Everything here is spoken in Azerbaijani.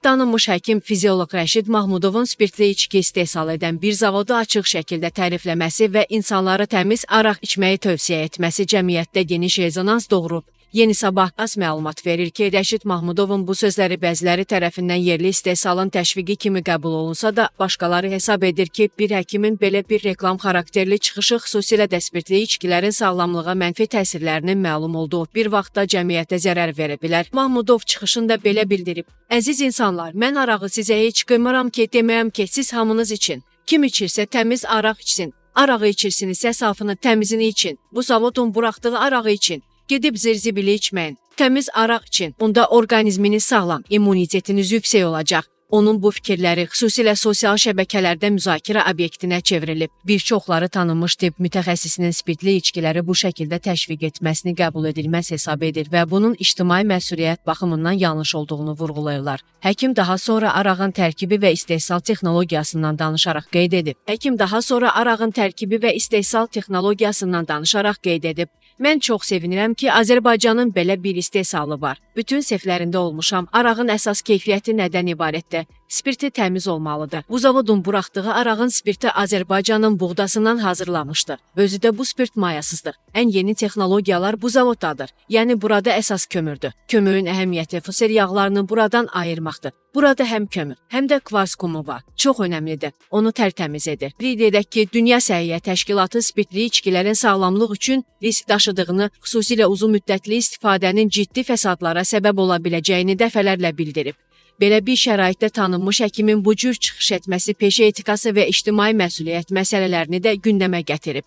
Tanınmış həkim fizioloq Rəşid Mahmudovun spirtli içki istehsal edən bir zavodu açıq şəkildə tərifləməsi və insanlara təmiz araq içməyi tövsiyə etməsi cəmiyyətdə geniş rezonans doğurub. Yeni Sabah az məlumat verir ki, Rəşid Mahmudovun bu sözləri bəziləri tərəfindən yerli istehsalın təşviqi kimi qəbul olunsa da, başqaları hesab edir ki, bir həkimin belə bir reklam xarakterli çıxışı xüsusilə də spirtli içkilərin sağlamlığa mənfi təsirlərinin məlum olduğu bir vaxtda cəmiyyətə zərər verə bilər. Mahmudov çıxışında belə bildirib: "Əziz insanlar, mən arağı sizə heç qıymıram ki, deməyəm ki, siz hamınız için. Kim içirsə təmiz araq içsin. Arağı içirsinizsə safını, təmizini için. Bu zavodun buraxdığı arağı için. Gedib zirzibili içməyin. Təmiz araq için. Bunda orqanizminiz sağlam, immunitetiniz yüksək olacaq." Onun bu fikirləri xüsusilə sosial şəbəkələrdə müzakirə obyektinə çevrilib. Bir çoxları tanınmış tibb mütəxəssisinin spirtli içkiləri bu şəkildə təşviq etməsini qəbul edilməz hesab edir və bunun ictimai məsuliyyət baxımından yanlış olduğunu vurğulayırlar. Həkim daha sonra arağın tərkibi və istehsal texnologiyasından danışaraq qeyd edib. Həkim daha sonra arağın tərkibi və istehsal texnologiyasından danışaraq qeyd edib. Mən çox sevinirəm ki, Azərbaycanın belə bir istehsalı var. Bütün seflərində olmuşam. Arağın əsas keyfiyyəti nədən ibarətdir? Spirti təmiz olmalıdır. Bu zavodun buraxdığı arağın spirti Azərbaycanın buğdasından hazırlanmışdır. Özü də bu spirt mayasızdır. Ən yeni texnologiyalar bu zavoddadır. Yəni burada əsas kömürdür. Kömürün əhəmiyyəti fosfor yağlarını buradan ayırmaqdır. Burada həm kömür, həm də kvars kumu var. Çox önəmlidir. Onu tərtəmiz edir. Qeyd edək ki, Dünya Səhiyyə Təşkilatı spirtli içkilərin sağlamlıq üçün risk daşıdığını, xüsusilə uzun müddətli istifadənin ciddi fəsadlara səbəb ola biləcəyini dəfələrlə bildirib. Belə bir şəraitdə tanınmış həkimin bu cür çıxış etməsi peşə etikası və ictimai məsuliyyət məsələlərini də gündəmə gətirib.